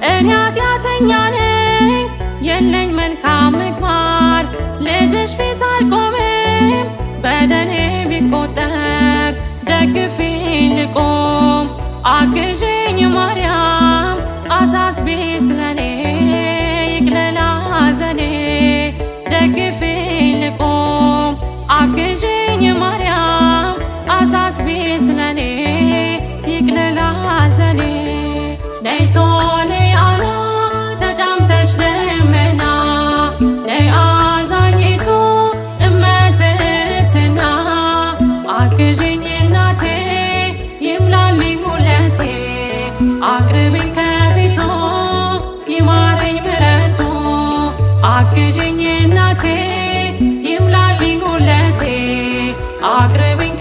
እኔ ኃጢአተኛ ነኝ የለኝ መልካም ምግባር፣ ልጅሽ ፊት አልቆምም በደሌ ቢቆጠር። ደግፊኝ ልቆም አግዢኝ ማርያም፣ አሳስቢ ስለኔ ይቅለል ሐዘኔ። ደግፊኝ ልቆም አግዢኝ ማርያም፣ አሳስቢ ስለኔ ይቅለል ሐዘኔ። ነይ ሶልያና ተጫምተሽ ደመና፣ ነይ አዛኝቱ እመትትና፣ አግዢኝ እናቴ ይምላልኝ ሁለቴ፣ አቅርቢኝ ከፊቱ ይማረኝ ምሕረቱ። አግዢኝ እናቴ ይምላልኝ ሁለቴ፣ አቅርቢኝ